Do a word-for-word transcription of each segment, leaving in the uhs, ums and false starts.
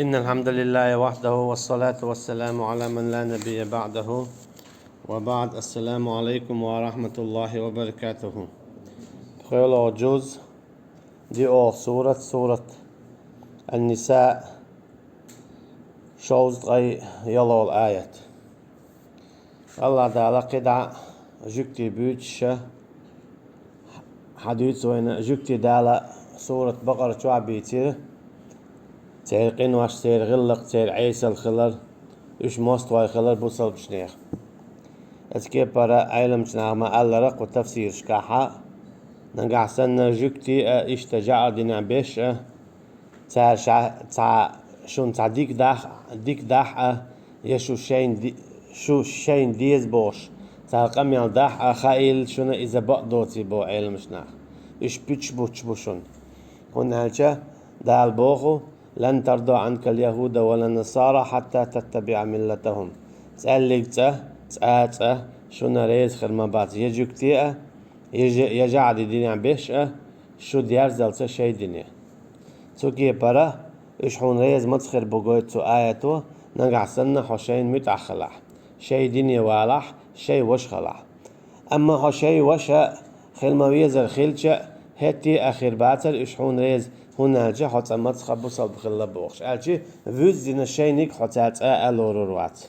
إن الحمد لله وحده والصلاة والسلام على من لا نبي بعده وبعد. السلام عليكم ورحمة الله وبركاته. ХӀола жуз, диъо сурат, сурат Ан-Ниса, шовзткъе ялхолгӀа аят. АллахӀ Дала кхидӀа жуьгтий буьйцуша хьадуьйцу вайна, жуьгтий Дала сурат Бакъара чохь бийцира, церан къинош, церан гӀиллакх, церан Ӏесалла хилар, уьш мостагӀий хилар бусалбачу нехан. Оцу кепара Ӏеламчу наха ма-аллара кху тафсирашкахьа, нагахь санна жуьгтий а иштта жаӀар динехь беш а, цара ша-, цхьа, шуна цхьа дика дахь, дика дахь а, я шу шайна ди-, шу шайна деза бохуш, цара къамел дахь а, хаийла шуна иза бакъ доций боху Ӏеламчу наха. Уьш пуьчаш буттуш бу шуна. ХӀунда аьлча Дала боху: «Лан тарда Ӏанка ал-яхӀуда ва лан-насара хьатта таттабиӀа миллатахӀум». ЦӀаьллиг цӀа, цӀа а цӀа шуна реза хир ма бац, я жуьгтий а, я жа-, я жаӀар динехь беш а, шу дерзалц шайн дине. Цу кепара уьш хьуна реза маца хир бу гойту цу аято, нагахь санна хьо шайна муьтӀахь хилахь, шайн дине валахь, шайн ваша хилахь. Амма хьо шайн ваша хила ма везара хилча, хӀетте а хир бацара уьш хьуна реза, хӀунда аьлча хьо цкъа маца хан бусалба хилла бохуш, аьлча вуьззина шайниг хьо цара цӀа а лорур вац.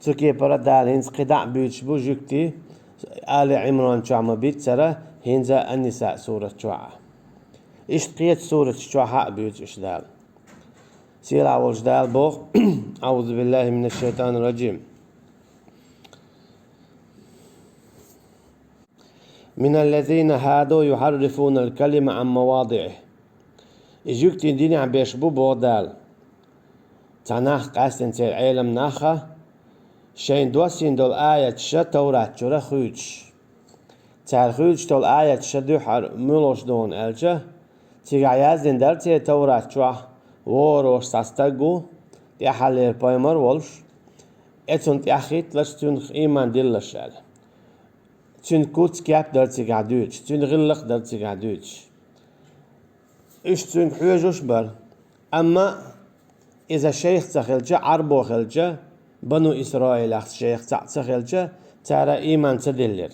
Цу кепара Дала хӀинца кхидӀа а буьйцуш бу жуьгтий, Али Ӏимран чохь ма-биццара, хӀинца Ан-Ниса сурат чохь а. Иштта кхечу сураташ чохь а буьйцу уьш Дала. Сийлахь волчу Дала боху: أعوذ بالله من الشيطان الرجيم. من الذين هادوا يحرفون الكلم عن مواضعه. И жуьгтий динехь беш бу, боху Дала, цхьа нах, къаьстина церан Ӏелам наха, шайна доссийна долу аяташа Таврат чуьра хуьйцуш. Цара хуьйцуш долу аяташа дуьххьара муьлш ду аьлча, цигахь яздина дара церан Таврат чохь: вогӀур волуш цхьа стаг ву, тӀаьххьарлера пайхамар волуш, э, цунна тӀаьххӀитталаш, цуьнах ийман диллалаш аьлла. Цуьнан куц-кеп дара цигахь дуьйцуш, цуьнан гӀиллакх дара цигахь дуьйцуш. Уьш цуьнга хьоьжуш бара. Амма иза шайх ца хилча, Ӏарбо хилча, Бану Исраилах шайх цхьаъ ца хилча, цара ийман ца диллира.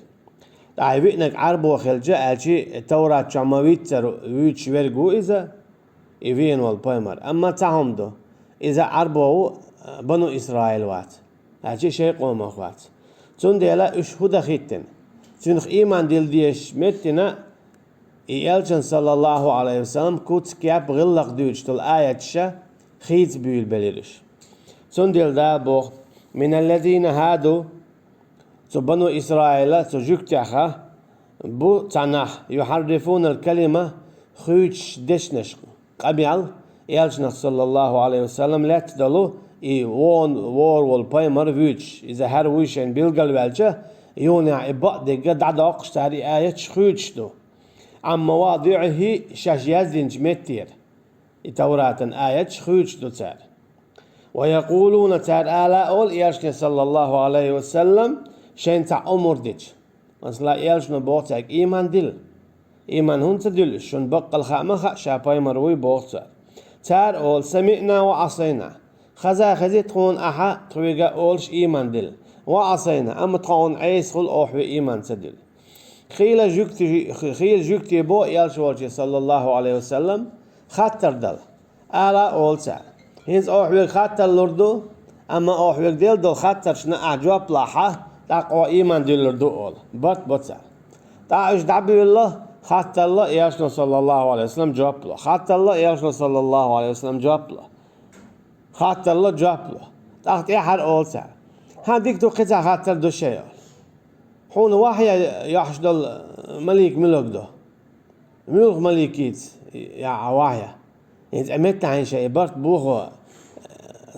ТӀаккха и виънарг Ӏарбо хилча, аьлчи Таврат чохь ма-виццара вуьйцуш верг ву иза, и веана волу пайхамар. Амма цхьа хӀума ду: иза Ӏарбо ву, Бану Исраил вац, аьлчи шайн къомах вац. Цундела уьш хӀун дан хӀиттина? Цуьнах ийман дилла дезачу меттина и элчан, саллаллаху Ӏалайхи ва саллам, куц-кеп, гӀиллакх дуьйцуш долу аяташа хийца буьйлабелира уьш. Цундела Дала боху: «Миналлазина хаду», цу Бану Исраила, цу жуьгтеха бу цхьа нах, «юхьаррифунал калима», хуьйцуш дешнаш, къамел, элчанах, саллаллаху Ӏалайхи ва саллам, лаьцна долу и вон-, вогӀур волу пайхамар вуьйцуш, иза хӀара вуй шайна билгалваьлча, юханехь и бакъдерг дӀадоккхуш цара и аяташ хуьйцуш ду. Ан мавадиӀихӀи, шаьш яздинчу меттера и Тавратан аяташ хуьйцуш ду цара. Ва якъулуна, цара ала а олу элчане, саллаллаху Ӏалайхи ва саллам, шайна цхьа омра дича. Масала, элчано боху цаьрга: «Ийман дилла». Ийман хӀунда ца дуьллу, шуна баккъал хаа ма хаьа, ша пайхамар вуй, боху цара. Цара олу: «Самиъна ва Ӏасайна». Хаза хези тхуна ахьа, тхоьга олуш ийман дилла. «Ва Ӏасайна», амма тхо хьуна Ӏеса хуьлу, охьаве ийман ца дуьллу. Хийла жуьгти-, хийла жуьгти боху элча волче, саллаллаху Ӏалайхи ва саллам, хаттар дала. Ала а олу цара: «ХӀинца охьавега хаттар лур ду, амма охьавега делла долу хаттаршна ахьа жоп лахь, тӀаккха хьо ийман дуьллур ду», — олу. Барт бо цара. ТӀаккха уьш дӀабуьйлла, хатталла, элчано, саллаллаху Ӏалайхи ва саллам, жоп ло. Хатталла, элчано, саллаллаху Ӏалайхи ва саллам, жоп ло. Хатталла, жоп ло. ТӀаккха тӀаьхьара олу цара: «ХӀан, дика ду, кхин цхьа хаттар ду шайн», — олу. «Хьуна вахья йохьуш долу малик муьлург ду? Муьлха маликица яхьа вахья?» ХӀинца а меттахь шайн и барт бохо,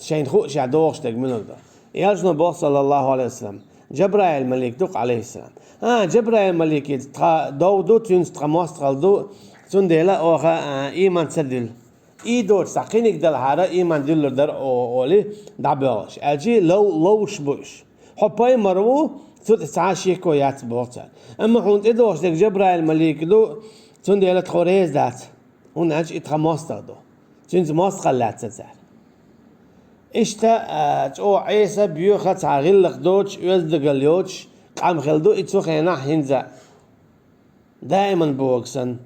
шайна хууш а догӀуш дерг муьлха ду. Элчано боху, саллаллаху Ӏалайхи ва саллам: «Джабраил малик ду-кх, Ӏалайхиссалам». «А, Джабраил маликица тхан дов ду, цуьнца тхан мостагӀалла ду, цундела оха, а, ийман ца дуьллу». И доцуш, цхьа кхиниг далахьара, ийман дуьллур дара оха, олий, дӀабоьлхуш. Аьлчи лов-, ловш бу уьш. Хьо пайхамар ву, цу тӀе цхьа а шеко яц, боху цара. Амма хьуна тӀедогӀуш дерг Джабраил малик ду, цундела тхо реза дац. ХӀунда аьлча и тхан мостагӀа ду. Цуьнца мостагӀалла лаьцна цара. Иштта, а, чӀогӀа Ӏеса, боьха, цхьа гӀиллакх доцуш, оьздангалла йоцуш къам хилла ду и цу хенахь хӀинца. Даиман боху санна.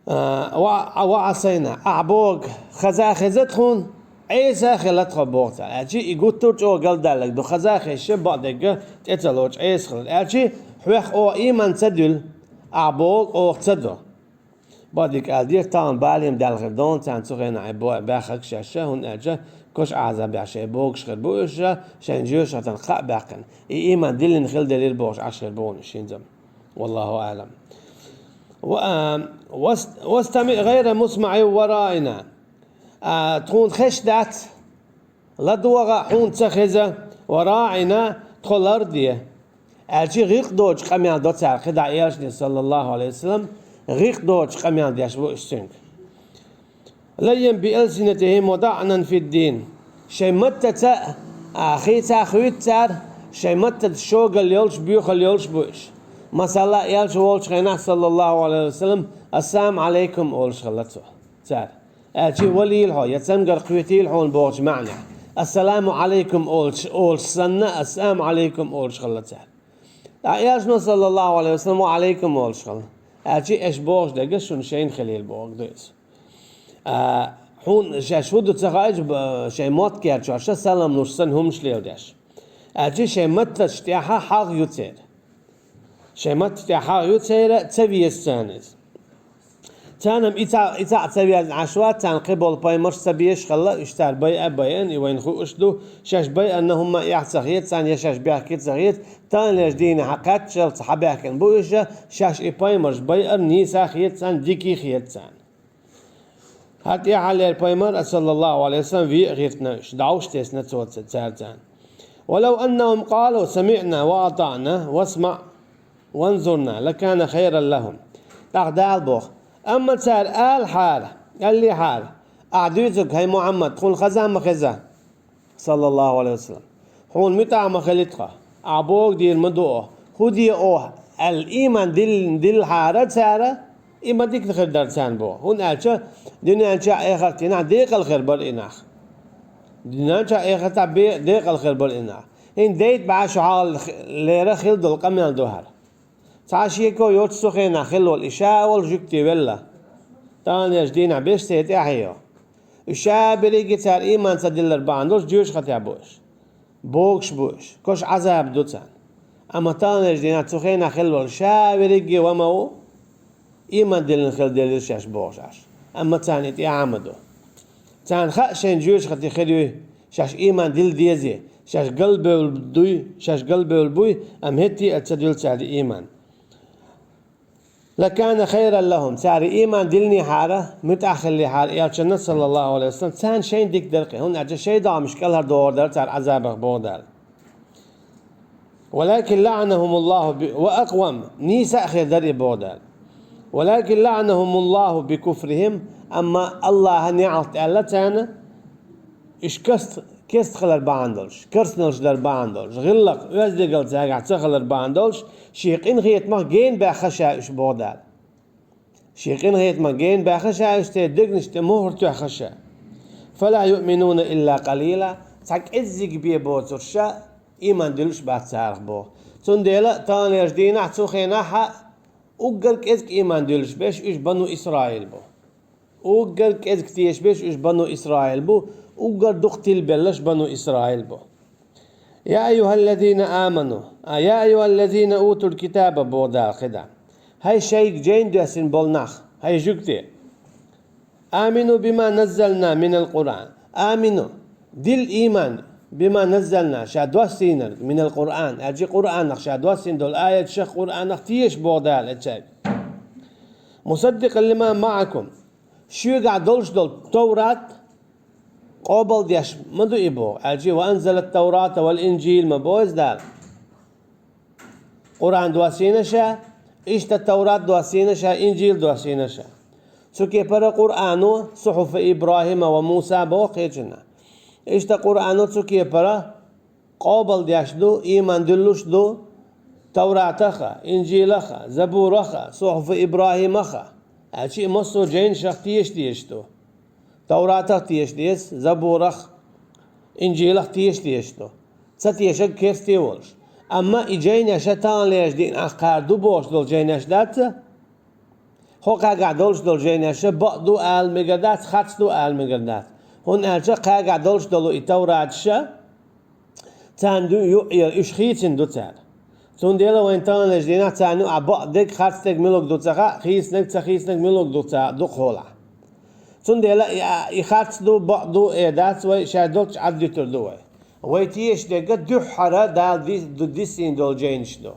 А, ва, ва Ӏасайна, ахьа боху, хаза а хеза тхуна, Ӏеса а хила тхо боху цара. Аьлча и гуттар а чӀогӀа галдаьлларг ду, хаза а хезча бакъдерг тӀе ца лоцу Ӏеса хилар. Аьлча хьох оха ийман ца дуьллу, ахьа боху, оха ца до. Бакъдерг аьлла деза, тахана балийна даьлла хир ду хьуна царна цу хенахь и бо-, баьхнарг шаьш, хӀунда аьлча кхочу Ӏазап бехь шайн богуш хир бу уьш, шайн жоьжахатех кхаъ баьккхина. И ийман диллина хила делира бохуш Ӏаш хир бу хьуна уьш хӀинца. Валлаху аълам. Ва-, а, вас-, вастами гӀайра мусмаӀин вараъина. А, тхуна хезаш дац, ладогӀа, хьуна ца хеза, вараъина, тхо ларде. Аьлча гӀиллакх доцу къамел до цара, кхидӀа элчане, саллаллаху Ӏалайхи ва саллам, гӀиллакх доцу къамел деш бу уьш цуьнга. Лаййан би алсинатихим ва таӀнан фид-дин. Шайн маттаца, а, хийца хуьйцу цара, шайн маттаца шогалла йолуш, боьхалла йолуш бу уьш. Масала, элча волчу хенахь, саллаллаху Ӏалайхи ва саллам, «Ассаламу Ӏалайкум» олуш хилла цо, цара. Аьлча валийла хьо, я цамгар кхоьтийла хьуна бохучу маьӀнехь. «Ассаламу Ӏалайкум» олуш, олуш санна, «Ассаламу Ӏалайкум» олуш хилла цара. Ткъа элчано, саллаллаху Ӏалайхи ва саллам, «Ва Ӏалайкум» олуш хилла. Аьлча аша бохуш дерг шуна шайна хилийла бохург ду иза. А, хьуна шаьш хӀун ду ца хаьа, б-, шайн мотт кечъеш, салам луш санна хӀуманаш леладеш. Аьлча шайн матташ тӀехь хьагӀ ю церан. Шайн матташ тӀехь хьагӀ ю церан, ца веза царна иза. Царна-м и цхьаъ, и цхьаъ ца везна Ӏаш вац, царна кхин болу пайхамарш ца безаш хилла, уьш цара байъа а байъина, и вайна хууш ду, шаьш байъарна хӀумма эхь ца хета царна, я шаьш бехке ца хета, таханлерчу дийнахь кхаччалц хьабаьхкина бу уьш, шаьш и пайхамарш байъар нийса а хета царна, дика а хета царна. ХӀара тӀаьххьара пайхамар, саллаллаху Ӏалайхи ва саллам, ве а гӀиртина уьш, дӀовш тесна цо ца-, цаьрца. «Валав аннахум къалу: „Самиъна ва атаъна, васмаъ ванзурна“, лакана хайран лахум». ТӀаккха Дала боху: «Амма цара алахьара, аллехьара, ахьа дуьйцург, хӀай Мухьаммад, тхуна хаза а ма хеза, саллаллаху Ӏалайхи ва саллам, хьуна муьтӀахь ма хили тхо, ахьа бохург дийр ма ду оха, хӀун де оха», аьлла, ийман дил-, диллахьара цара, и ма диканна хир дара царна боху. ХӀунда аьлча дуьнен чохь, эхартехь декъала хир бара и нах. Дуьнен чохь, эхартехь бе-, декъала хир бара и нах. ХӀинца дайта бӀе шо хьалха лера хила долу къамел ду хӀара. Цхьа шеко йоцу цу хенахь хилла волу и ша волу жуьгти велла. Таханлерчу дийнахь беш церан тӀаьхье йо. Уьш ша берриге цара ийман ца диллар бахьана долуш жоьжахатехь бу уьш. Богуш бу уьш. Кхочу Ӏазап ду царна. Амма таханлерчу дийнахь цу хенахь хилла волу ша верриге ва ма ву, ийман диллина хила делира шаьш бохуш Ӏаш. Амма царна и тӀаьхьа ма ду. Царна хаьа шайн жоьжахати хир юй, шаьш ийман дилла дезий, шаьш галбевлла дуй, шаьш галбевлла буй, амма хӀетте а ца дуьллу цара и ийман. «Лакана хайран лахум», цара ийман диллинехьара, муьтӀахь хиллехьара элчанна, саллаллаху Ӏалайхи ва саллам, царна шайна дика дара кхин, хӀунда аьлча шайн догӀмаш кӀелхьардохур дара цара Ӏазабах, боху Дала. «Валакин лаъанахумуллаху би-, ва акъвам», нийса а хир дара и, боху Дала. «Валакин лаъанахумуллаху би куфрихим», амма Аллаха неӀалт аьлла царна, уьш каст-, кест хилар бахьана долуш, карсаналш дар бахьана долуш, гӀиллакх, оьздангалла цаьргахь ца хилар бахьана долуш, шен къинхетамах гена баьхна ша уьш, боху Дала. Шен къинхетамах гена баьхна ша уьш, церан дегнаш тӀе мухӀар тоьхна ша. «Фала юъминуна илла къалила», цхьа кӀеззиг бен боцурш ша ийман дуьллуш бац царах, боху. Цундела таханлерчу дийнахь, цу хенахь а уггар кӀезиг ийман дуьллуш берш уьш Бану Исраил бу. Уггар кӀезиг тешаш берш уьш Бану Исраил бу, уггар дукха тилабелларш Бану Исраил бу. «Я айюхаллазина аману», а, «Я айюхаллазина утул китаба», боху Дала кхидӀа. ХӀай шайга жайна доьссина болу нах, хӀай жуьгти! «Амину бима наззална минал Къуръан». «Амину», дилла ийман, «бима наззална», ша доссийнарг, «минал Къуръан», аьлча Къуръанах, ша доссийна долу аяташах, Къуръанах теша, боху Дала, эцаьрга. «Мусаддикъан лима маӀакум». Шуьгахь долуш долу Таврат къобалдеш ма ду и, боху. Аьлча «ва анзалат Таврата вал Инжил» ма боху иза Дала. Къуръан доссийна ша, иштта Таврат доссийна ша, Инжил доссийна ша. Цу кепара Къуръано, «Сухьуфа Ибрахима ва Муса» боху кхечунна. Иштта Къуръано цу кепара къобалдеш ду, ийман дуьллуш ду Тавратаха, Инжилаха, Забураха, Сухьуфа Ибрахимаха. Аьлча и массо а жайнашах теша дезаш ду. Тавратах теша деза, Забурах, Инжилах теша дезаш ду. Ца тешарг керста волуш. Амма и жайнаш таханлерчу дийнахь кхара ду бохуш долу жайнаш дац? Хьо кхаьргахь долуш долу жайнаш бакъ ду ала мегар дац, харц ду ала мегар дац. ХӀунда аьлча кхаьргахь долуш долу и Тавраташ царна ю-, юкъера уьш хийцина ду цара. Цундела вайн таханлерчу дийнахь царна юкъахь бакъ дерг, харц дерг муьлург ду ца хаьа, хийцинарг, ца хийцинарг муьлург ду ца дукхахьолахь. Цундела и, и харц ду, бакъ ду, э, дац вай, шаьш долчу Ӏад дуьтур ду вай. Вай теша дерг дуьххьара Дала ди-, ду-, дисина долу жайнаш ду.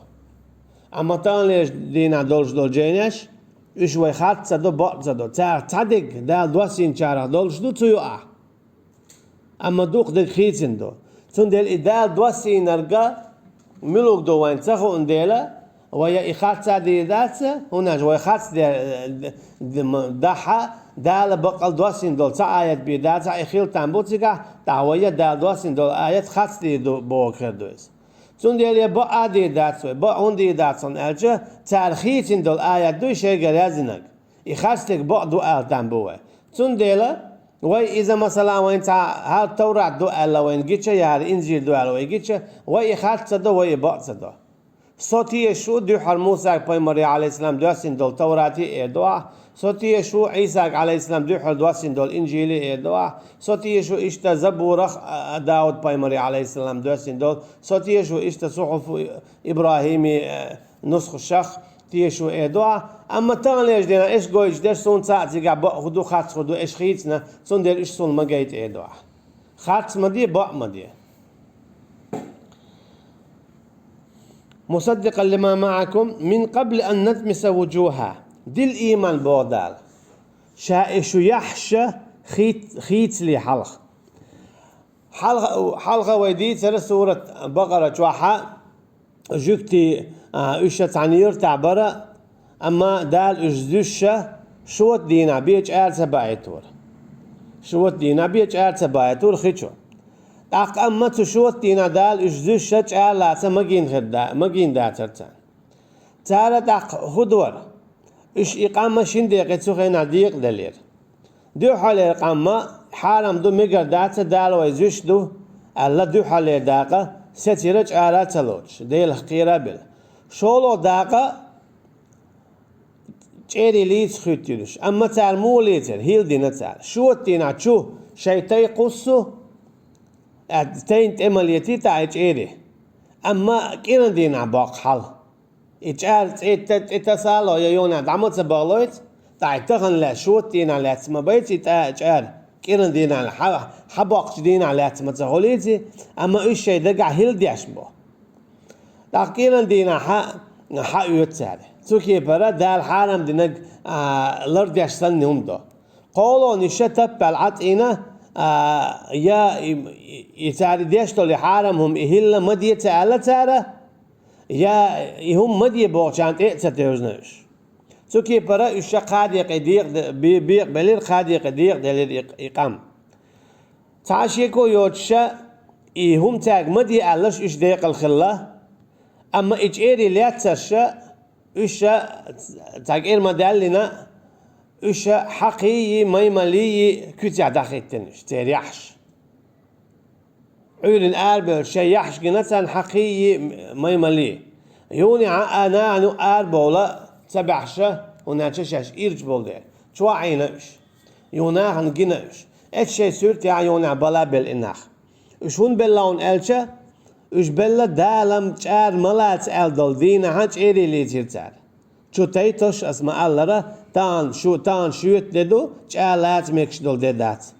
Амма таханлерчу дийнахь долуш долу жайнаш, уьш вай харц ца до, бакъ ца до. Царах цхьа дерг Дала доссийначарах долуш ду цу юкъахь. Амма дукха дерг хийцина ду. Цундела и Дала доссийнарг муьлург ду вайна ца хууна дела, вай я и харц а дийр дац, хӀунда аьлча вай харц де-, д-, д-, м-, дахьа Дала баккъал доссийна долу цхьа аят бийр дац, и хила там бу цигахь, тӀаккха вай я Дала доссийна долу аят харц дийр ду бохург хир ду иза. Цундела я бакъ а дийр дац вай, бакъ хӀунда дийр дац хьуна аьлча, цара хийцина долу аят ду шайгара яздинарг. И харц дерг бакъ ду ала там бу вай. Цундела вай иза, масала, вайн цхьа хӀара Таврат ду аьлла вайна гича, я хӀара Инжил ду аьлла вай гича, вай и харц ца до, вай и бакъ ца до. Со теша ву дуьххьара Мусаг пайхамаре, алейхиссалам, доссийна долу Таврате эр ду ахь, со теша ву Ӏийсага, алейхиссалам, дуьххьара доссийна долу Инжиле эр ду ахь, со теша ву иштта Забурах, а, Дауд пайхамаре, алейхиссалам, доссийна долу, со теша ву иштта Сухьуфу ИбрахӀими, а, нусхашах теша ву эр ду ахь. Амма таханлерчу дийнахь уьш гойтуш дерш суна цхьаъ цигахь бакъ хӀун ду, харц хӀун ду, уьш хийцина, цундела уьш суна ма гайта эр ду ахь. Харц ма де, бакъ ма де. مصدقا لما معكم من قبل أن نطمس وجوها. Дила ийман боху Дала. Ша и шу яхьаш хийц-, хийцале хьалха. Хьалха, хьалха вай дийцара сурат Бакъара чохь а, жуьгтий, а, уьш цхьана юьртахь бара, амма Дала уьш зуьйш шота дийнахь бен чӀара ца баийтора. Шота дийнахь бен чӀара ца баийтора хи чу. ТӀаккха амма цу шота дийнахь Дала уьш зуьйш чӀара лаца магийна хир да-, магийна дацара царна. Цара тӀаккха хӀун дора? Уьш и къам шина декъе цу хенахь декъаделира. Дуьххьарлера къам хьарам ду, мегар дац, Дала вай зуьйш ду аьлла, дуьххьарлера дакъа сецира чӀара а ца лоцуш, Делах кхера а била. ШолгӀа дакъа чӀерий лийца хӀуьттуьйтуш. Амма цара муха лийцира? ХӀилла дина цара. Шота дийнахь чу шайн тай кхуссу, а, тайна тӀе ма летий тӀаккха и чӀерий. Амма кӀиран дийнахь боккху хьал. И чӀара цӀе тӀе, тӀе тасало я юханехь дӀа ма ца бахалойту, тӀаккха и тахана лаьцна, шота дийнахь лаьцна ма байца и тӀа-, чӀара. КӀиран дийнахь хьа-, хьабоккхучу дийнахь лаьцна ма ца хуьлийций, амма уьш шайн дагахь хӀилла деш бу. ТӀаккха кӀиран дийнахь хьа-, хьаоьцу цара. Цу кепара Дала хьарам динарг, а, лардеш санна хӀума до. КхоалгӀанаш таппаьлла Ӏа цӀийна, а, я и, и, и цара деш долу и хьарам хӀума и хӀилла ма де ца аьлла цара, я и хӀума ма де бохучарна тӀе а ца тевжина уьш. Цу кепара уьш ша кхаа декъе декъа де-, бе-, бекъабелира, кхаа декъе декъаделира и, и къам. Цхьа шеко йоцуш ша, и хӀума цаьрга ма де аьлларш уьш декъала хилла, амма и чӀерий лаьцнарш ша, уьш ша цхьа кӀира ма даьллина, уьш ша хьакхийи, маймалийи куьцехь дӀахӀиттина уьш, церан яхьаш. Ӏуьйранна арабевлла шайн яхьаш гина царна хьакхийи, маймалийи. Юханехьа а нахана юкъа арабовла ца баьхьаш, хӀунда аьлча шаьш ирча болу дела. Чохь Ӏийна уьш. Юха нахана гина уьш. Эцу шайн суьртехь юханехьа бала белла и нах. Уьш хӀунда белла хьуна аьлча, уьш белла Дала чӀара ма лаца аьлла долу дийнахьа чӀерий лийцира цара. Чу тайтош, ас ма-аллара, тахана шу-, тахана шоьта де ду, чӀа лаца мегаш долу де дац.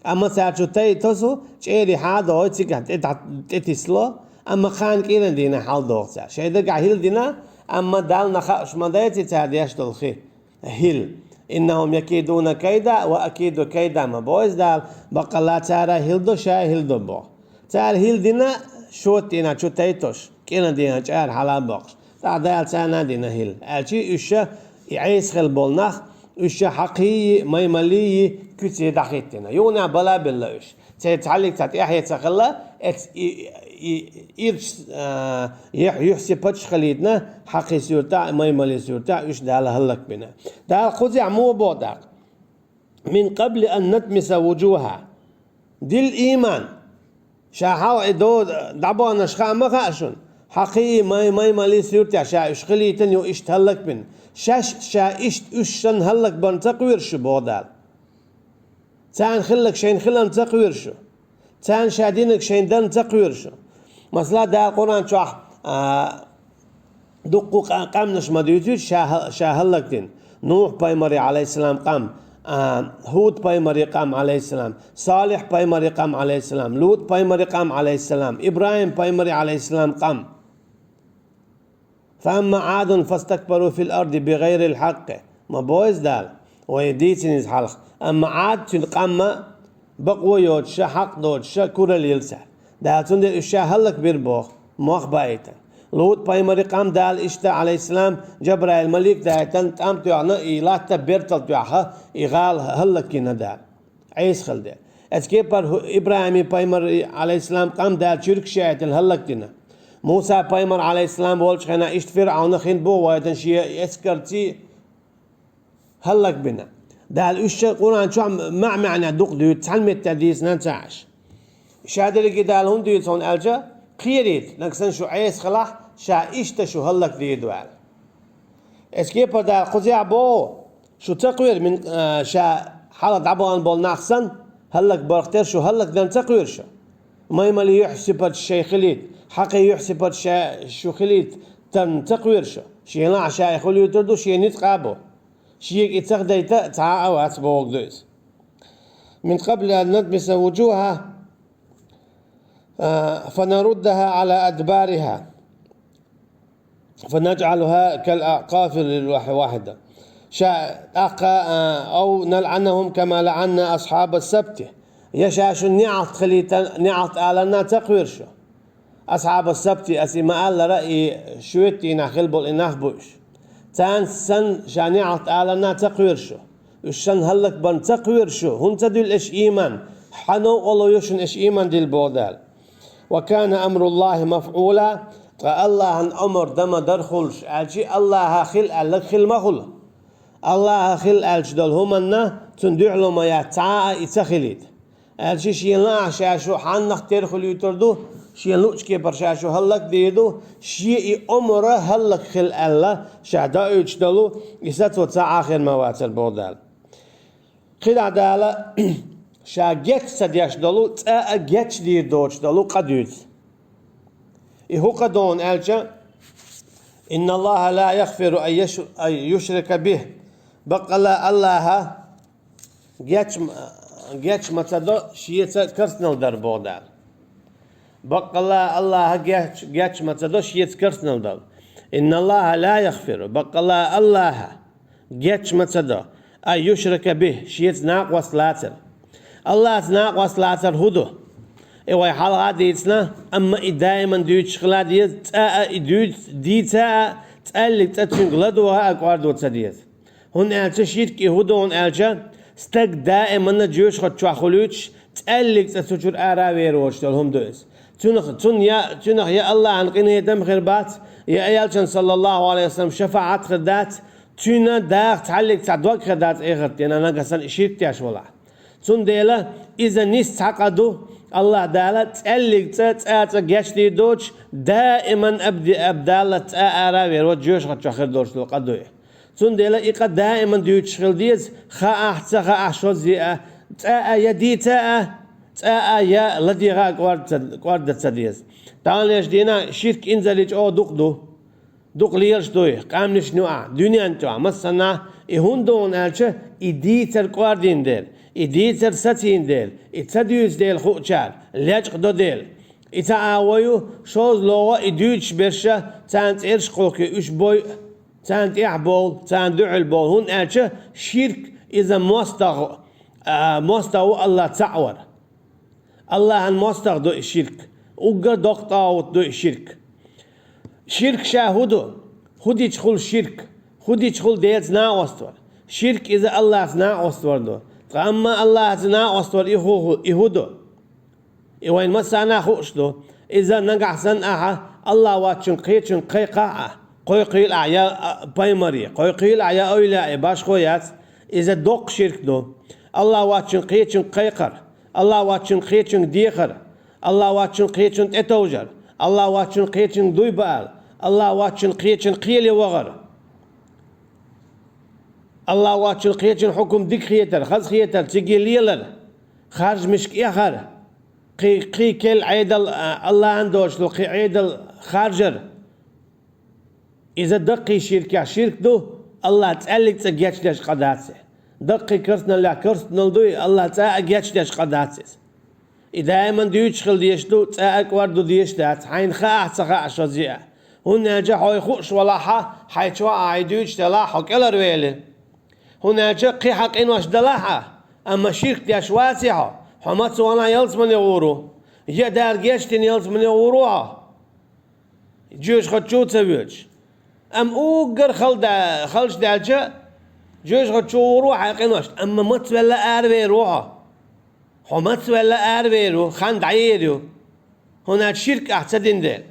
Амма цара чу тайтосу, чӀерий хьа а дохуй, цигахь тӀе-, тӀетисло, амма кхана кӀиран дийнахь хьаладоху цара. Шайн дагахь хӀилла дина, амма Далла хаьаш ма дайций цара деш долу хи, хӀилла. «إنهم يكيدون كيدا وأكيد كيدا» ма боху иза Дала, баккъалла цара хӀилла до, ша хӀилла до боху. Цара хӀилла дина, шота дийнахь чу тайтош, кӀиран дийнахь чӀара хьала а боккхуш, тӀаккха Дала царна а дина хӀилла. Аьлчи уьш ша и Ӏеса хилла болу нах, уьш ша хьакхийи, маймалийи куьце дӀахӀиттина. Юханехьа бала а белла уьш. Церан цхьаллиг цхьа тӀаьхье ца хилла, эц и, и, и ирча, а, юьхь-, юьхь-сипаташ хилийтина, хьакхий суьртахь, маймалий суьртахь уьш Дала хӀаллакбина. Дала кхузехь муха боху тӀаккха? من قبل أن نطمس وجوها. Дила ийман. Ша хьалха и до дӀабоанаш хаа ма хаьа шуна. Хьакхий май, май малий суьртехь ша уьш хилийтина ю, иштта хӀаллакбина. Шаьш ша иштта уьш санна хӀаллакбарна ца кхоьру шу, боху Дала. Царна хилларг шайна хиларна ца кхоьру шу. Царна ша динарг шайна дарна ца кхоьру шу. Масала, Дала Къуръан чохь, а, дуккха къа-, къаьмнаш ма дуьйцуьйту ша хӀа-, ша хӀаллакдина. Нухь-пайхамаре, Ӏалайхиссалам, къам, а, ХӀуд-пайхамаре къам, Ӏалайхиссалам, Салихь-пайхамаре къам, Ӏалайхиссалам, ЛутӀ-пайхамаре къам, Ӏалайхиссалам, ИбрахӀим-пайхамаре, Ӏалайхиссалам, къам. فأما عاد فاستكبروا في الأرض بغير الحق. Ма боху иза Дала, вай дийцина иза хьалха. Амма Ӏад, цуьнан къам а бакъо йоцуша, хьакъ доцуша куралла йилла цара. Дала цундела уьш ша хӀаллакбира боху, мох баийтина. ЛутӀ-пайхамаре къам Дала иштта, Ӏалайхиссалам, Джабраил-малик даийтина, тӀам тоьхна, и латта бертал тоьхна, и гӀала хӀаллакйина Дала. Ӏеса хилла дела. Оцу кепара хӀу-, ИбрахӀим-пайхамар, Ӏалайхиссалам, къам Дала чуьркаш яийтина хӀаллакдина. Муса-пайхамар, Ӏалайхиссалам, волчу хенахь иштта ФирӀавна хин бу а войтина шен эскарций хӀаллакбина. Дала уьш ша Къуръан чохь маьӀ-маьӀна дукха дуьйцу, цхьана меттехь дийцина ца Ӏаш. Ша дерриге Дала хӀунда дуьйцу хьуна аьлча, кхерийта, нагахь санна шу Ӏеса хилахь, ша иштта шу хӀаллакдийр ду аьлла. Оцу кепара Дала кхузахь боху, шу ца кхоьру мин-, а, ша хьалха дӀабахана болу нах санна, хӀаллакбарх тера шу хӀаллакдан ца кхоьру шу. Май-малий юьхь-сипаташ шайн хилийта, хьакхий юьхь-сипаташ ша шу хилийта, тан ца кхоьру шу. Шен лаахь ша и хуьлуьйтур ду, шен ницкъ а бу. Шега и ца дайта цхьа а вац бохург ду иза. من قبل أن نطمس وجوها، а, فنردها على أدبارها. فنجعلها كالقافر الواحدة. Ша тӀаккха, а, أو نلعنهم كما لعنا أصحاب السبت. Я ша шуна неӀалт хилийта, неӀалт аларна ца кхоьру шу. Асхьабу Сабти, аса и ма-аллара, и шоьтан дийнахь хилла болу и нах бу уьш. Царна санна ша неӀалт аларна ца кхоьру шу. Уьш санна хӀаллакбарна ца кхоьру шу. ХӀунда ца дуьллу аша ийман? Хьан новкъарло ю шуна аша ийман дилла боху Дала. وكان أمر الله مفعولا. Ткъа Аллахьан омар дан ма дара хуьлуш, аьлча Аллахьа хила аьлларг хила ма хуьлу. Аллахьа хила аьлча долу хӀуманна цунна дуьхьало ма яц, цхьа а и ца хилийта. Аьлча шен лаахь ша шу хьаннах тера хуьлуьйтур ду, шен луъучу кепара ша шу хӀаллакдийр ду, шен и омара хӀаллак хила аьлла, ша доуьйтуш долу и сацо цхьа а хир ма вацара боху Дала. КхидӀа Дала ша геч ца деш долу, цкъа а гечдийр доцуш долу къа дуьйцу. И хӀун къа ду аьлча, إن الله لا يغفر أن يش-، أن يشرك به. Баккъалла Аллахьа геч, геч ма ца до шеца керстанал дар боху Дала. Баккъалла Аллахьа геч, геч ма ца до шеца керстанал дар. إن الله لا يغفر. Баккъалла Аллахьа геч ма ца до, أن يشرك به, шеца накъост лацар. Аллахьца накъост лацар хӀун ду? И вай хьалха а дийцина, амма и даиман дуьйцуш хила деза, цкъа а и дуьйц-, дийца а, цкъа а цкъа цуьнга ладогӀа а кӀордо ца деза. ХӀунда аьлча ширк и хӀун ду аьлча, стаг даиманна жоьжахати чохь хуьлуьйтуш, цкъа а цкъа цу чуьра ара а вер воцуш долу хӀума ду иза. Цунах, цунна я, цунах я Аллахьан къинхетам хир бац, я Элчан, саллаллаху алейхи ва саллям, шафаӀат хир дац, цуьнан даха цхьаллиг цхьа дог хир дац эхарт дийнахь, нагахь санна и ширк деш валахь. Цундела иза нис цхьа къа ду, Аллахь Дала цкъа а цкъа, цкъа а цкъа гечдийр доцуш, даиман абди-, абдалла цкъа а ара а вер воцуш, жоьжахати чохь хир долуш долу къа ду и. Цундела и къа даиман дуьйцуш хила деза, хаахь, ца хаахь, шозза а, цкъа а я дийца а, цкъа а я ладегӀа а кӀорда ца, кӀорда ца деза. Таханлерчу дийнахь ширк инзаре чӀогӀа дукха ду. Дукха лелаш дуй, къаьмнашна юкъахь, дуьненна тӀехь, массанхьа, и хӀунда ду аьлча, и дийцар кӀордийна дела, и дийцар сацийна дела, и ца дуьйцу дела хуучара, лечкъа до дела. И ца агӀо ю, шозлагӀа и дуьйцуш берш, царна цӀераш кхокхий, уьш бой, царна тӀехь бовла, царна дуьхьал бовла, хӀунда аьлча ширк иза мостагӀа, а, мостагӀа ву Аллах цхьаъ вар. Аллахьан мостагӀа ду и ширк. Уггар доккха тӀагӀут ду и ширк. Ширк ша хӀун ду? ХӀун дича хуьлу ширк? ХӀун дича хуьлу Делаца накъост вар? Ширк иза Аллахьца накъост вар ду. Ткъа амма Аллахьца накъост вар и хӀу-, и хӀун ду? И вайн массарна а хууш ду. Иза нагахь санна ахьа Аллах воцчуьнга кхечуьнга кхайкхахь а, кхойкхийла ахьа я, а, пайхамаре, кхойкхийла ахьа я эвлияе, башхо яц, иза доккха ширк ду. АллахӀ воацачун кхечунга кхайкхар, АллахӀ воацачун кхечунга дехар, АллахӀ воацачун кхечунна тӀетовжар, АллахӀ воацачун кхечунга дуй баал, АллахӀ воацачун кхечунна кхеле вахар, АллахӀ воацачун кхечун хьукам дика хетар, хаза хетар, цига лелар, харжамашка эхар, кхы, кхы керла Ӏедал, а, АллахӀан доацаш дола кхы Ӏедал харжар. Иза даккхий ширкех ширк ду, АллахӀ цӀаьллиг цӀа гечдеш къа дац. Даккхий керстаналлех керстанал дуй, АллахӀ цӀа а гечдеш къа дац иза. И даиман дуьйцуш хила дезаш ду, цӀа а кӀорду дезаш дац, хьайна хаа а, ца хаа а шозза а. ХӀунда аьлча хьо хууш валахьа, хьай чохь а хьай дуьйцуш делахь, хьо кӀелхьарвелира. ХӀунда аьлча кхин хьан къинош далахь а, амма ширк деш вацахь хьо, хьо маца валахь ялсамане гӀур ву. Я Дала гечдина ялсамане гӀур ву хьо, жоьжахати чу ца воьдуш. Амма уггар хала да-, халш даьлча, жоьжахати чу гӀур ву хьайн къиношна, амма маца ваьлла аравер ву хьо. Хьо маца ваьлла аравер ву, хан дӀаер ю. ХӀунда аьлча ширк ахь ца дина дела.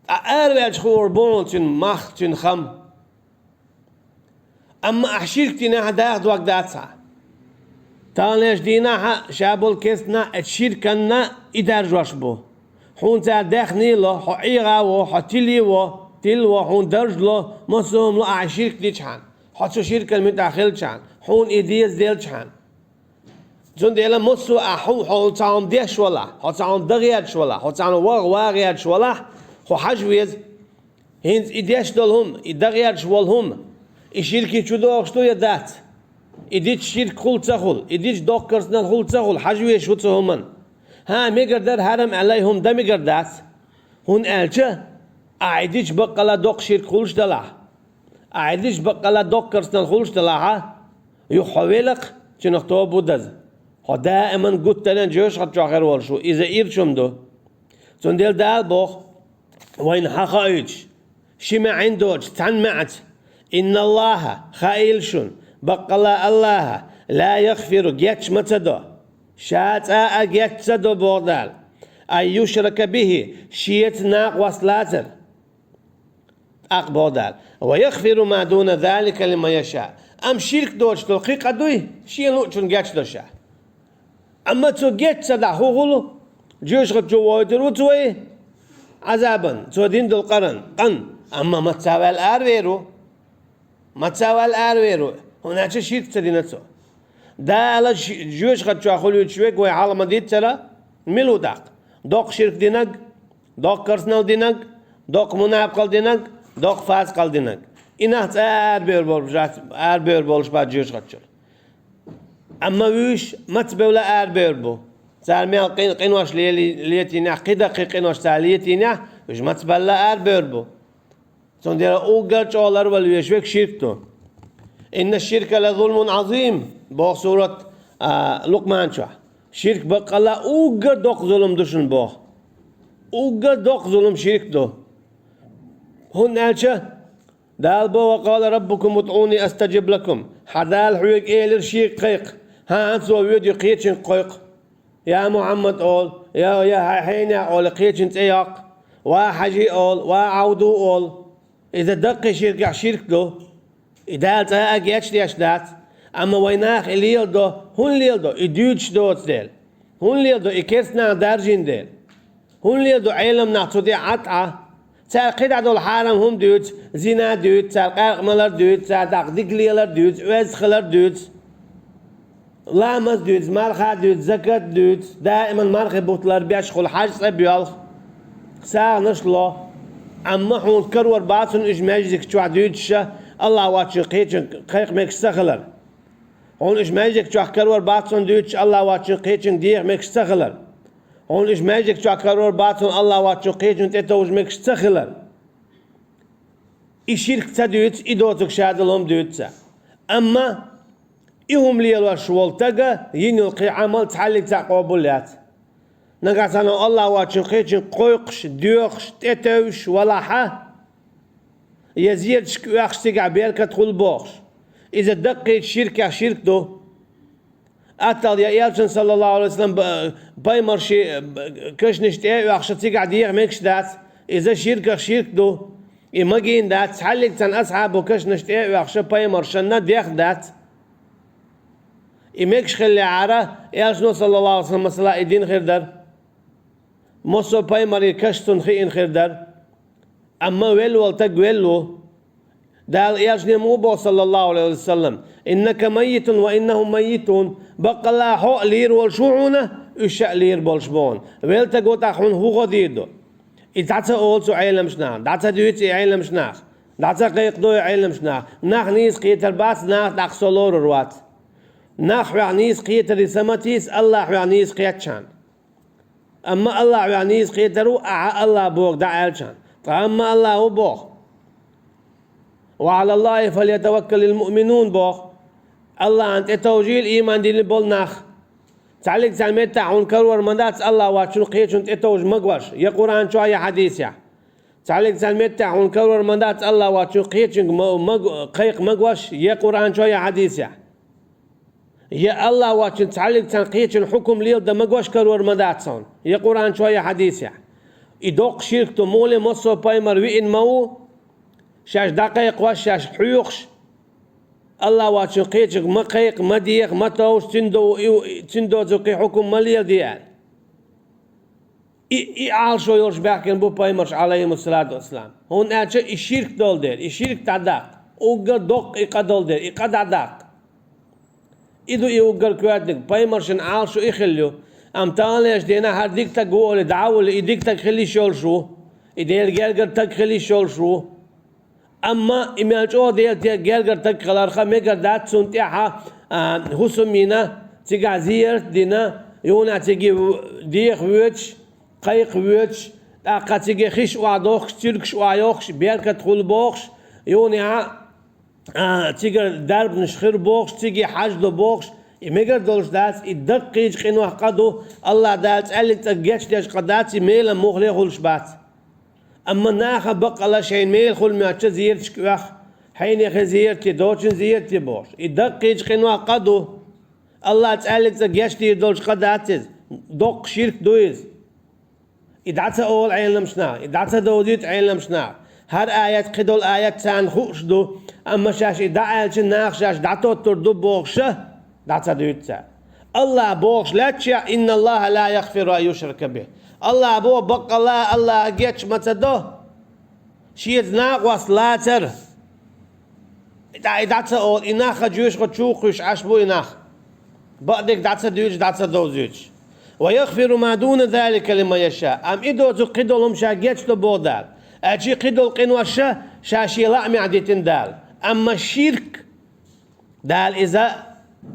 Ткъа араваьлча хуур бу хьуна цуьнан мах, цуьнан хам. Амма ахь ширк динехь даха дог дац хьан. Таханлерчу дийнахь а ша болу керстанаш а ширканна и даржош бу. Хьуна цара даьхний а ло, хьо ӀегӀа а во, хьо тиле а во, тилла а во, хьуна дарж а ло, массо а хӀума ло ахь ширк дичхьана, хьо цу ширкана муьтӀахь хилчхьана, хьуна и деза делчхьана. Цундела массо а ахь хьуна, хьо цхьа хӀума деш валахь, хьо цхьа хӀума дан гӀерташ валахь, хьо цхьа хӀума ваха ван гӀерташ валахь, хьо хьажа веза. ХӀинца и деш долу хӀума, и дан гӀерташ волу хӀума, и ширкий чу догӀуш ду я дац? И дича ширк хула ца хула, и дича доккха керстанал хула ца хула, хьажа везаш ву цу хӀуманна. ХӀан, мегар дара хьарам аьлла, и хӀума дан мегар дац? ХӀунда аьлча ахь и дича баккъалла доккха ширк хуьлуш делахь, ахь и дича баккъалла доккха керстанал хуьлуш делахьа, юха хьо велахь, цунах тоба ву даза. Хьо даиман гуттаренна жоьжахати чохь хир волуш ву, иза ирча хӀума ду. Цундела Дала боху, вайна хьан хоуьйтуш, ши маьӀна доцуш цхьана маьӀаца: «Инналлаха», хаийла шуна, баккъалла АллахӀа, «ла яхфиру», геч ма ца до. Ша цкъа а геч ца до, боху Дала, «ан юшрака бихи», шеца накъост лацар. ТӀаккха боху Дала: «Ва яхфиру ма дуна залика лиман яша». Амма ширк доцуш долу кхин къа дуй, шена луучунна геч до ша. Амма цо геч ца дахь хӀун хуьлу? Жоьжахати чу вохуьйтур ву цо и Ӏазабан, цо дина долу къаран, къан. Амма маца ваьлла аравер ву. Маца ваьлла аравер ву, хӀунда аьлча ширк ца дина цо. Дала ши-, жоьжахати чохь хуьлуьйтуш верг вай хьалха ма-дийццара, мила ву тӀаккха? Доккха ширк динарг, доккха керстанал динарг, доккха мунапикъал динарг, доккха фасикъал динарг. И нах цкъа а арабевр болуш бац, арабевр болуш бац жоьжахати чуьра. Амма вуьш маца бевлла арабевр бу. Цара мел къин-, къинош лели-, летийнехь, кхидӀа кхин къинош цара летийнехь, уьш маца баьлла арабевр бу. Цундела уггар чӀогӀа ларвала везаш верг ширк ду. «Инна ширка ла зулмун Ӏазим», боху сурат, а, Лукъман чохь. Ширк баккъалла уггар доккха зулам ду шуна боху. Уггар доккха зулам ширк ду. ХӀунда аьлча Дала боху: «Ва къала раббукум удӀуни астаджиб лакум». Хьан Дала хьоьга элира шега кхайкха. ХӀан, цо воьдий кхечуьнга кхойкху. Я Мухьаммад олу, я, я хье-, хьенех олу, кхечун цӀе йоккху. Ва Хьажи олу, ва Ӏавду олу. Иза даккхий ширкех ширк ду. И Дала цкъа а гечдеш дац. Амма вай наха и леладо, хӀунда леладо? И дуьйцуш доцу дела. ХӀунда леладо? И керстанах даржийна дела. ХӀунда леладо Ӏеламнах цу тӀе Ӏа тӀа? Цара кхидӀа долу хьарам хӀума дуьйцу, зина дуьйцу, цара къаьркъа малар дуьйцу, цара дакъа дика лелар дуьйцу, оьзда хилар дуьйцу, ламаз дуьйцу, марха дуьйцу, закат дуьйцу, даиман мархи бутт лар беш хуьлу, хьаьж цӀа боьлху, сагӀанаш ло. Амма хьуна карор бац хьуна уьш маьждиг чохь дуьйцуша, АллахӀ воцчун кхечун кхайкха мегаш ца хилар. Хьуна уьш маьждиг чохь карор бац хьуна дуьйцуш, АллахӀ воцчун кхечуьнга деха мегаш ца хилар. Хьуна уьш маьждиг чохь карор бац хьуна АллахӀ воцчун кхечуьнга тӀетовжа мегаш ца хилар. И ширк ца дуьйцу, и доцург ша долу хӀума дуьйцу ца. Амма и хӀума лелош волу стага йина йолу кхин Ӏамал цхьаллиг цхьаъ къобал яц. Нагахь санна АллахӀ воцчун кхечуьнга кхойкхуш, доьхуш, тӀетевжаш валахьа, я зераташка оьхуш цигахь беркат хуьлу бохуш. Иза даккхийчу ширкех ширк ду. Аттал я элчан, саллаллаху алейхи ва саллям, ба-, пайхамарши, ба-, кашнаш тӀе а оьхуша цигахь деха мегаш дац. Иза ширках ширк ду. И магийна дац, цхьаллиг цхьана асхьабо кашнаш тӀе а оьхуша пайхамаршанна деха дац. И мегаш хиллехьара, Элчано, саллаллаху Ӏалайхи ва саллам, масала, и дина хир дара. Массо а пайхамарийн каш цунна хиъна хир дара. Амма велла волу таг велла ву. Дала Элчане ма боху, саллаллаху Ӏалайхи ва саллам: «Иннака маййитун ва иннахум маййитун». Баккъалла хьо а лийр волуш ву хьуна, уьш а лийр болуш бу хьуна. Велла таг ву тӀаккха хьуна хӀун гӀо дийр ду? И дӀа ца олу цу Ӏеламчу наха, дӀа ца дуьйцу и Ӏеламчу наха, дӀа ца кхайкхадо и Ӏеламчу наха. Нах нийса кхетар бац, нах тӀаккха со лорур вац. Нах хьоьх нийса кхетаре са ма тийса, АллахӀ хьоьх нийса кхетчхьана. Амма АллахӀ хьоьх нийса кхетар ву, ахьа АллахӀа бохург дӀа аьлчхьана. Ткъа амма АллахӀа хӀун боху? «Ва Ӏала АллахӀи фальятаваккалил муъминун», боху. АллахӀана тӀетовжийла ийман диллина болу нах. Цхьаьллиг цхьана меттехь хьуна карор ма дац АллахӀ воцчунна кхечунна тӀетовжа магош, я Къуръан чохь, я хьадисехь. Цхьаьллиг цхьана меттехь хьуна карор ма дац АллахӀ воцчунна кхечуьнга ма-, маг-, кхайкха магош, я Къуръан чохь, я хьадисехь. Я АллахӀ воцчунна цхьаьллиг цхьана кхечунна хьукум леладан магош карор ма дац хьуна, я Къуръан чохь, я хьадисехь. И доккха ширк ду, муха а массо а пайхамар виъна ма ву, шаьш дӀакхайкхош, шаьш хьоьхуш, АллахӀ воцчунна кхечуьнга ма кхайкха, ма деха, ма товжа, цуьнан до-, и-, цуьнан доцург кхин хьукум ма леладе аьлла. И, и Ӏалашо йолуш баьхкина бу пайхамарш, Ӏалайхимуссалату вассалам. ХӀунда аьлча и ширк долу дела, и ширк дӀадаккха. Уггар доккха и къа долу дела, и къа дӀадаккха. И ду и уггар коьртаниг, пайхамаршна Ӏалашо и хилла ю. Амма таханлерчу дийнахь хӀара дика таг ву олий дӀа а вуьллий, и дика таг хила йиш йолуш ву. И Делан гергара таг хила йиш йолуш ву. Амма и мел чӀогӀа Делан те-, гергара таг хиларх мегар дац, цунна тӀаьхьа, а, хӀусам йина, цигахь зиярат а дина, юханехь цига в-, деха воьдуш, кхайкха воьдуш, тӀаккха цига хиш охьадохкуш, цуьргаш охьайохкуш, беркат хуьлу бохуш, юханехь, а, цигара дарбанаш хир бохуш, цига хьаж до бохуш, и мегар долуш дац, и даккхийчу къинойх къа ду, АллахӀ Дала цӀаьллиг цӀа гечдеш къа дац, и мелан муххале а хуьлуш бац. Амма наха баккъала шайна мел хуьлу моьттучу зераташка оьху, хьенехан зерате, доцчун зерате бохуш. И даккхийчу къинойх къа ду. АллахӀ цӀаьллиг цӀа гечдийр долчу къа дац иза. Доккха ширк ду иза. И дӀа ца олу Ӏеламчу наха, и дӀа ца довзуьйту Ӏеламчу наха. ХӀара аят кхидолу аят царна хууш ду, амма шаьш и дӀа аьлча, наха шаьш дӀатоттур ду бохуша, дӀа ца дуьйцу цара. АллахӀа бохуш лаьтташехь: «Инна Аллаха ла яхфиру ан юшрака бихи». АллахӀа боху, баккъалла АллахӀа геч ма ца до шеца накъост лацар. И дӀа, и дӀа ца олу, и нах хан жоьжахати чу кхуьйсуш Ӏаш бу и нах. Бакъдерг дӀа ца дуьйцуш, дӀа ца довзуьйтуш. «Ва яхфиру ма дуна залика лиман яша». Амма и доцург кхидолу хӀума ша гечдо боху Дала. Аьлча и кхидолу къинош ша, ша шен лаамехь дитина Дала. Амма ширк, Дала иза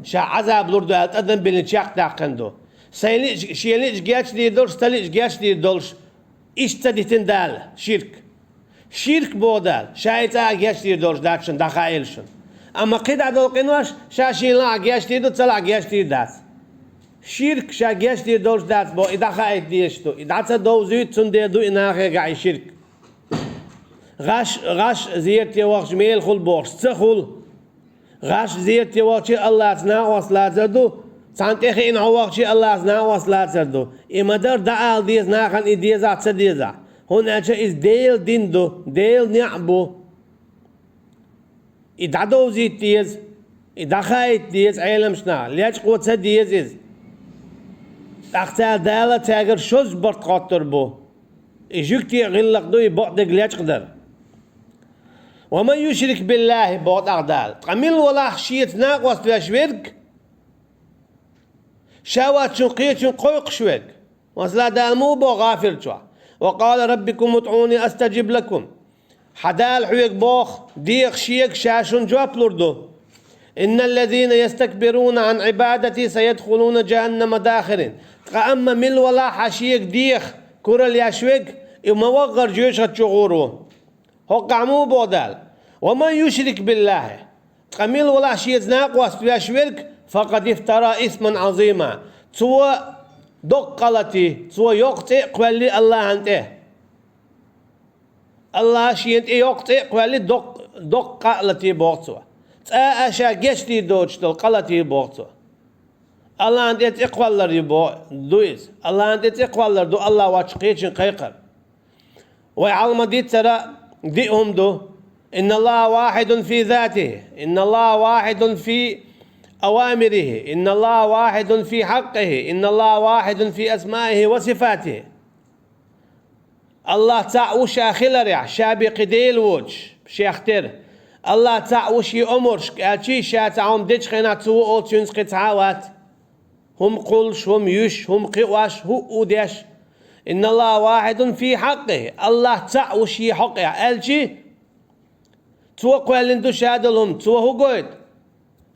ша Ӏазаб лур ду аьлла тӀадам биллина чекхдаьккхина ду. Сайн лиъча, шен лиъча гечдийр долуш, ца лиъча гечдийр долуш, иштта ца дитина Дала ширк. Ширк боху Дала, ша и цкъа а гечдийр долуш дац шуна, дӀахаийла шуна. Амма кхидӀа долу къинош, ша шен лаахь гечдийр ду, ца лаахь гечдийр дац. Ширк ша гечдийр долуш дац боху, и дӀахаийта дезаш ду, и дӀа ца довзуьйту, цундела ду и нахехь и ширк. ГӀаш, гӀаш зерате вахча мела хуьлу бохуш, ца хуьлу. ГӀаш зерате вахча АллахӀца накъост лацар ду, цхьана тӀе хиъна хьо вахча АллахӀца накъост лацар ду. И ма-дарра дӀаала деза нахана и дезахь, ца дезахь. ХӀунда аьлча иза Делан дин ду, Делан неӀ бу. И дӀадовзийта деза, и дӀахаийта деза Ӏеламчу наха, лечкъо ца деза иза. ТӀаккха цара Дала цаьргара шозза барт хоттур бу. И жуьгти а гӀиллакх ду и бакъдерг лечкъадар. «Ва ман юшрик биллахи», боху тӀаккха Дала. Ткъа мила валахь шеца накъост веш верг? Ша воцчун кхечун кхойкхуш верг? Масала, Дала муха боху ГӀафир чохь: «Ва къала раббукум удӀуни астаджиб лакум». Хьан Дала хьоьга боху, деха шега, ша шуна жоп лур ду. «Инналлазина ястакбируна ан Ӏибадати саядхулуна джаханнама дахирин». Ткъа амма мила валахь хьан шега деха, куралла еш верг, и ма ваххара жоьжахати чу гӀур ву. ХӀокхахь муха боху Дала: «Ва ман юшрик биллахи». Ткъа мила валахь шеца накъост веш верг, «факъад ифтара исман Ӏазима». Цо доккха къа латий, цо йоккха цӀе а кхоьллий АллахӀан тӀе. АллахӀа шена тӀе йоккха цӀе а кхоьллий, доккха, доккха къа а латий боху цо. Цкъа а ша гечдийр доцуш долу къа латий боху цо. АллахӀан тӀе цӀе кхоллар ю бо-, ду иза. АллахӀан тӀе цӀе кхоллар ду АллахӀ воцчу кхечун кхайкхар. Вай хьалха ма-дийццара диъ хӀума ду. «Инна Аллаха вахидун фи затихи, инна Аллаха вахидун фи أوامره، إن الله واحد في حقه، إن الله واحد في أسمائه وصفاته. Аллах цхьаъ ву ша хиларехь, ша бен кхин Дела воцуш, шех тера. Аллах цхьаъ ву шен омаршка, аьлча, ша цхьа хӀума дечу хенахь цо олу цуьнца кхин цхьа а вац. ХӀума кхуллуш, хӀума юьсуш, хӀума кхиош, хӀуъа а деш. إن الله واحد في حقه. Аллах цхьаъ ву шен хьокъехь, аьлча, цо кхоьллина ду ша долу хӀума, цо хӀун гойту?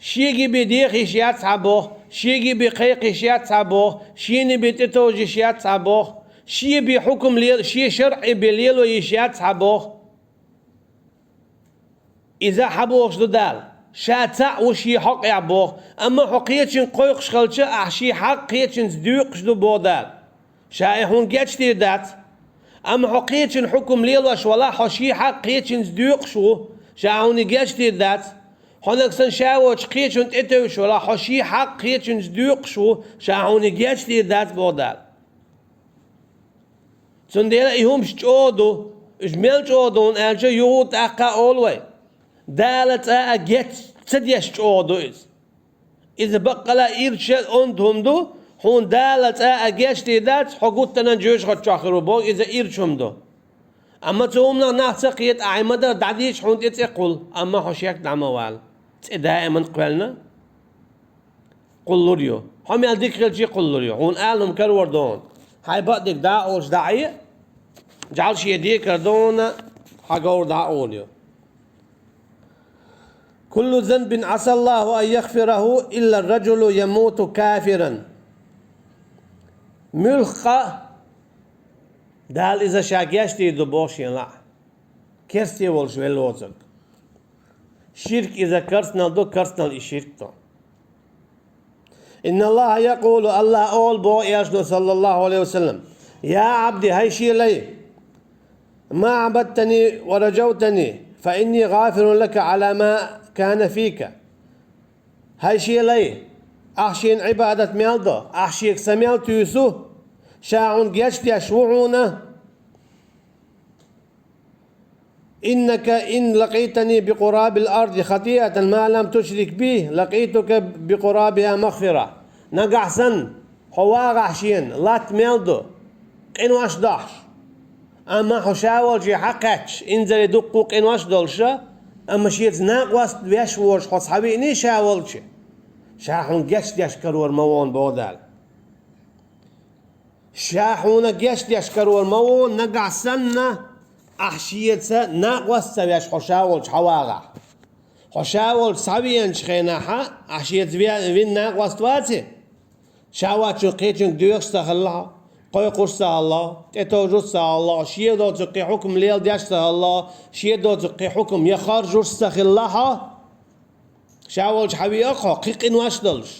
Шега бен деха йиш яц хьан боху, шега бен кхайкха йиш яц хьан боху, шена бен тӀетовжа йиш яц хьан боху, шен бен хьукам лела, шен шарӀе бен лело йиш яц хьан боху. Иза хьан бохуш ду Дала? Ша цхьаъ ву шен хьокъехь боху, амма хьо кхечуьнга кхойкхуш хилча, ахь шен хьакъ кхечуьнца доькъуш ду боху Дала. Ша и хьуна гечдийр дац. Амма хьо кхечун хьукам лелош валахь, хьо шен хьакъ кхечуьнца доькъуш ву, ша хьуна и гечдийр дац. Хьо нагахь санна ша воцуш кхечунна тӀетевжаш валахь, хьо шен хьакъ кхечуьнца доькъуш ву, ша хьуна и гечдийр дац боху Дала. Цундела и хӀумаш чӀогӀа ду, уьш мел чӀогӀа ду хьуна аьлча, юха а тӀаккха а олу вай. Дала цкъа а геч ца деш чӀогӀа ду иза. Иза баккъала ирча онда хӀума ду, хьуна Дала цкъа а гечдийр дац, хьо гуттанан жоьжахати чохь хир ву боху, иза ирча хӀума ду. Амма цу хӀуманах нах ца кхета, ахь и ма-дарра дӀадийча хьуна тӀе цӀе кхуллу, амма хьо шек дӀа ма вала. ЦӀе даиман кхоьллина кхуллур ю. Хьо мел дика хилча а кхуллур ю. Хьуна ала хӀума карор ду хьуна. Хьайн бакъдерг дӀа а олуш дӀа а Ӏе, жӀаьла шен декар ду хьуна, хьан говр дӀа а олу ю. كل ذنب عسى الله أن يغفره إلا الرجل يموت كافرا. Муьлхха а Дала иза ша гечдийр ду боху шен лаахь, керсте волуш велла воцург. Ширк иза керстанал ду, керстанал и ширк ду. إن الله يقول, Аллах олу боху элчано, саллаллаху алейхи ва саллам: يا عبدي, хӀай шен лай, ما عبدتني ورجوتني فإني غافر لك على ما كان فيك. ХӀай шен лай, ахь шена Ӏибадат мел до, ахь шега са мел туьйсу, ша хьуна гечдеш ву хьуна. إنك إن لقيتني بقراب الأرض خطيئة ما لم تشرك بي لقيتك بقرابها مغفرة. Нагахь санна, хьо вагӀахь шена, латта мел ду, къинош дохьуш. Амма хьо ша волчу хьакхаьчча, инзаре дуккха къинош долуша, амма шеца накъост веш воцуш хьо схьавиъний ша волчу, ша хьуна гечдеш карор ма ву хьуна боху Дала. Ша хьуна гечдеш карор ма ву, нагахь санна, ахь шеца накъост ца веш хьо ша волчу хьавагӀахь. Хьо ша волчу схьавеанчу хенахьа, ахь шеца ве-, вина накъост ваци? Ша воцчунна кхечуьнга доьхуш ца хилла хьо, кхойкхуш ца хилла хьо, тӀетовжуш ца хилла хьо, шен доцург кхин хьукам леладеш ца хилла хьо, шен доцург кхин хьукам я хоржуш ца хилла хьо, ша волчу хьан веа-кх хьо, кхин къинош долуш.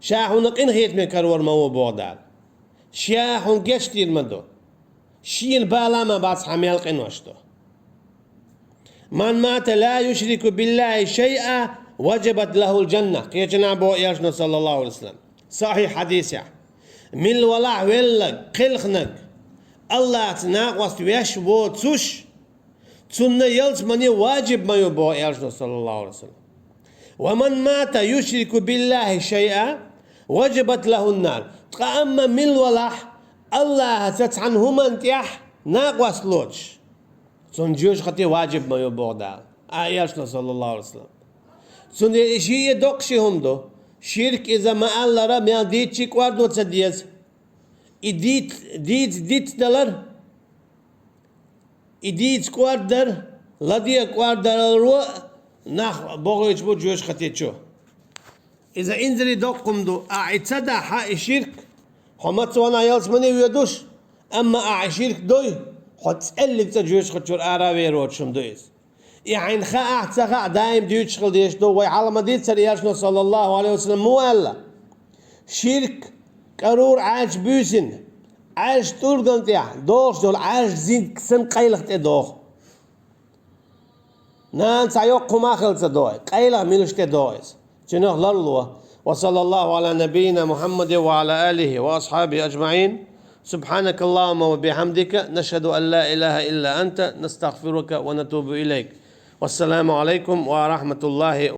Ша хьуна къинхетаме карор ма ву боху Дала. Ша хьуна гечдийр ма ду. Шена бала а ма бац хьан мел къинош ду. من مات لا يشرك بالله شيئا وجبت له الجنة. Кхечанхьа боху элчано, саллаллаху алейхи ва саллам, сахьихь хьадисехь: мила валахь веллаг, кхелхнаг, Аллахьца накъост веш воцуш, цунна ялсамани ваджиб ма ю боху элчано, саллаллаху алейхи ва саллам. ومن مات يشرك بالله شيئا وجبت له النار. Ткъа амма мила валахь Аллахьца цхьана хӀуманна тӀехь накъост лоцуш, цунна жоьжахати ваджиб ма ю боху Дала, а элчано, саллаллаху алейхи ва саллам. Цундела и шиъ а доккха ши хӀума ду. Ширк иза ма-аллара, мел дийцча а кӀордо ца деза. И дийц-, дийца дицдалар, и дийца кӀордар, ладе кӀордаларо а нах бохуьйтуш бу жоьжахати чу. Иза инзаре доккха хӀума ду, ахь и ца дахь, и ширк, хьо маца ванахь ялсамани воьдуш, амма ахь и ширк дой, хьо цӀеллиг цӀа жоьжахати чуьра ара а вер воцуш хӀума ду иза. И хьайна хаахь а, ца хаахь а, даим дуьйцуш хила дезаш ду, вай хьалха ма-дийццара элчано, саллаллаху алейхи ва саллам, муха аьлла: ширк кӀарура Ӏаьржа буьйсина, Ӏаьржа тӀулган тӀехь дохуш долу Ӏаьржа зинг санна къайлаха тӀедоху. Нана цхьа йоккха хӀума а хила ца доху, къайлаха милаш тӀедоху иза. Цуьнах ларло. وصلى الله على نبينا محمد وعلى آله وأصحابه أجمعين. سبحانك اللهم وبحمدك، نشهد أن لا إله إلا أنت، نستغفرك ونتوب إليك. والسلام عليكم ورحمة الله